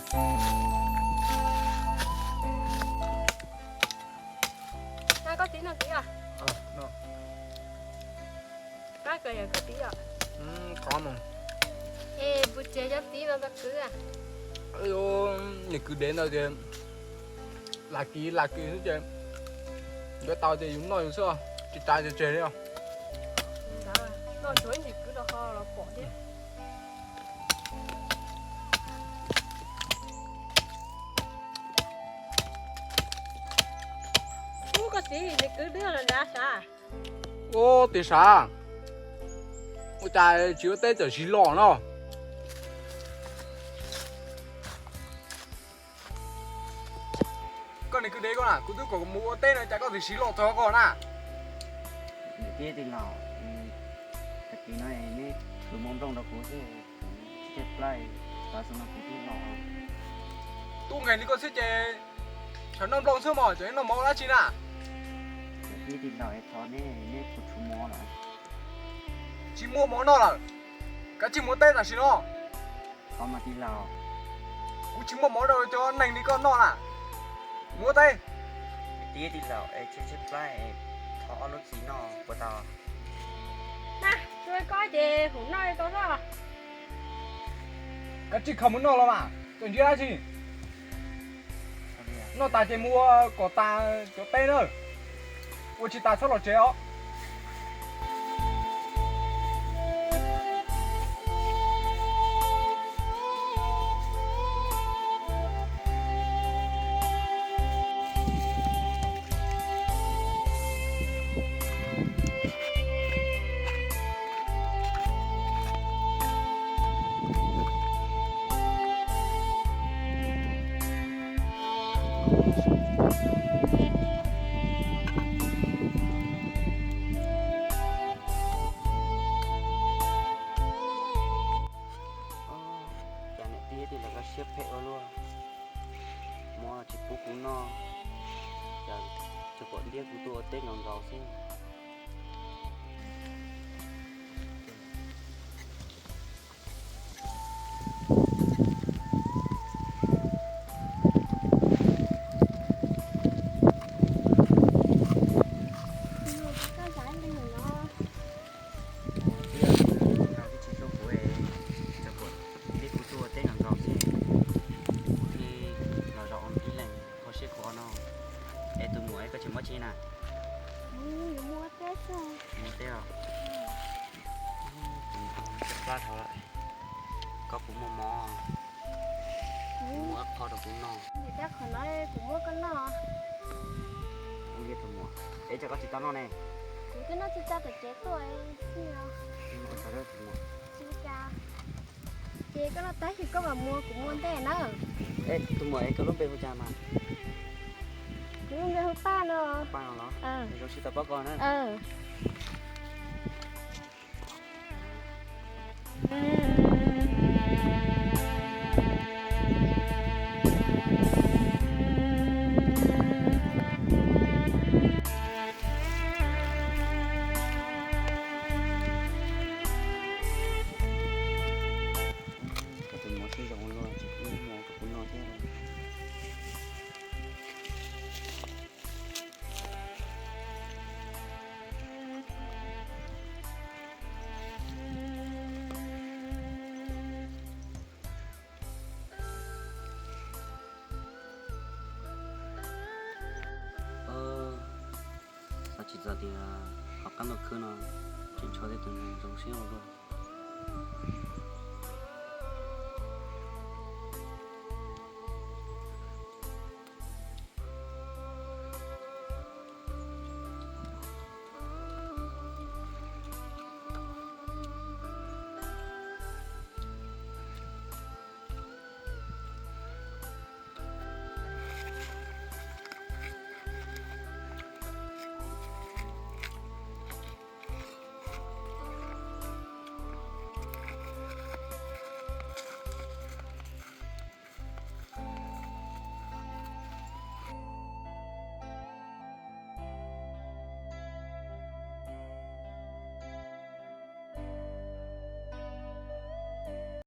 Koj txiv no txiv os. Koj kawm yog koj txiv os. Es puas tsev cov txiv no tau kwv? Nws kwv dev ntawd tias lam kiv lam kiv xwb ces yuav tau ces yus noj yus xwb, tsis tas ces tseg li os. Noj tsuav ib ntsis kwv rau ho los pom thiab. Ub, koj txiv, nws kwv dwb los nrad sav. Ub, tias sav, ua cas tsis ua teb txawm siv los no? Koj niag kwv dev koj na, kuv twb kom mus ua teb no cas koj txawm siv los txog koj na? Niam tij laus, tag kis no neb tus muab nplooj rau kuv xwb, tsis tshaj plaub xyoo no kuv twb los. Tub nkeeg li koj xwb ces tsam noj nplooj xwb mog, cov noj mov ua dab tsi na? Niam tij laus, thov neb, neb puas tshuav mov lawm? Tsis muaj mov noj lawm, kav tsij mus ua teb tam sim no. Thov mas tij laus. Kuv tsis muaj mov rau cov neeg li koj noj na. Mus ua teb. Tij laus, es tsis tshaj plaub, thov ob lub txiv noj puas tau? Na, tsuav koj ces hum noj tau lawm. Kav tsij khaws mus noj los mas, txawm ntsia dab tsi. Noj tas ces mus ua kom tas cov teb na. Ua tsis tas txhob los tsev os. Cas niam tij tij laus koj siab phem ua luaj, mov los tsis pub kuv noj, cas tsuas pom ntiab kuv tuaj ua teb nkaus nkaus xwb. Tsis tshua kuv, tsuas pom ntiab kuv tuaj ua teb nkaus nkaus xwb, kuv thiaj los zaum ib leeg kho siab kho no. Es tus muam, koj tseem muab tsi na? Muab teb os. Koj puas muaj mov? Muab qho rau kuv noj. Kuv muab koj noj. Ua li tus muam, es cas koj tsis tau noj ne? Kuv twb noj tsis tau tom tsev tuaj xwb os. Ces koj noj tag ces koj mam muab, kuv muab ntej na. Tus muam, es koj lub npe hu cas mas? Kuv lub npe hu Paj no. Paj no los? Zoo siab tau paub koj na. Koj tus muam siab zoo ua luaj, tsis pub muab rau kuv noj thiab. Xav tsis txog tias hauv qab ntuj khwb no tseem tshuav tej tus neeg zoo siab ua luaj.